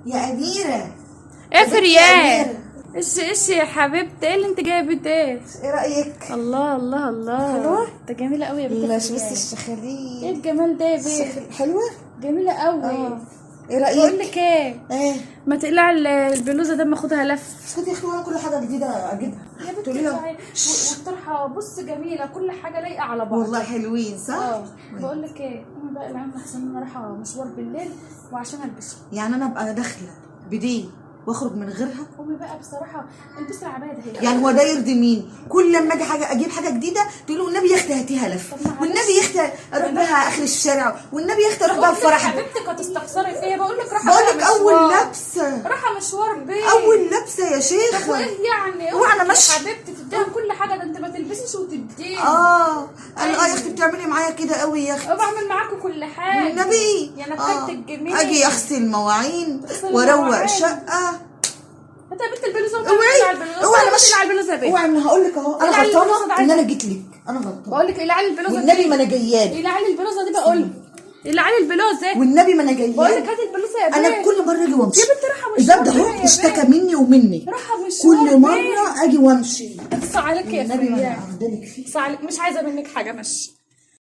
يا اميره. ايه يا فريال؟ أميرة. ايش يا حبيبتي؟ ايه اللي انت جايبه ده؟ ايه رايك؟ الله الله الله، حلوة؟ ده جميلة قوي يا بنت. لا بس فريال. ايه الشخاليل. الجمال ده يا بنت؟ حلوة. جميلة قوي. ايه رايك؟ بقول لك ايه، ايه؟ ما تقلع البلوزة ده، ما اخدها لف. اسكتي يا اختي، وانا كل حاجة جديدة اجيبها. يا بنت تقولي لها اطلعي. والطرحه بص جميله، كل حاجة لايقة على بعض. والله حلوين صح؟ اه بقول لك ايه، قومي بقى العين احسن، انا رايحة مشوار بالليل وعشان البسه. يعني انا ابقى داخله بدي واخرج من غيرها؟ قومي بقى بصراحة البسي العباية ده هي. يعني هو ده يرضي مين؟ كل لما اجي حاجة اجيب حاجة جديدة تقول له والنبي يا اختي هاتيها لف، طب معلش. والنبي يا اختي اروح بها اخر الشارع، والنبي يا اختي اروح بها بقول لك الفرح. حبيبتك هتستخسري فيا، بقول لك رايحة بقول لك بقى اول مشوار. لبسه، رايحة مشوار بيه. اول لبسه يا طب شيخه. وايه يعني؟ اوعى انا يا ماشية. حبيبتي تديها كل حاجه، ده انت ما تلبسيش وتديني. اه قال اه يا اختي بتعملي معايا كده قوي يا اختي. بعمل معاكم كل حاجة. والنبي يا نكهة الجميل. اجي اغسل مواعين تغسل واروق المواعين. شقه. انت يا بنت البلوزة. اوعي اوعي انا ماشية. على البلوزة يا بنت. اوعي، انا هقول لك اهو انا العلي البلوزة غلطانة ده ان انا جيت لك، انا غلطانة. بقول لك العلي البلوزة والنبي دي. ما انا جايالك. العلي البلوزة دي، بقول لك العلي البلوزة. والنبي ما انا بقول لك جايالك. هاتي البلوزة يا بنت. انا كل مرة اجي وامشي. يا بنت رايحة مشوار الباب ده بيه اهو يا اشتكى بنت. مني ومنك. رايحة مشوار كل بيه. مرة اجي وامشي. اقصى عليك يا والنبي ما انا فريال. عندك فيه. اقصى عليك، مش عايزه منك حاجة، ماشي.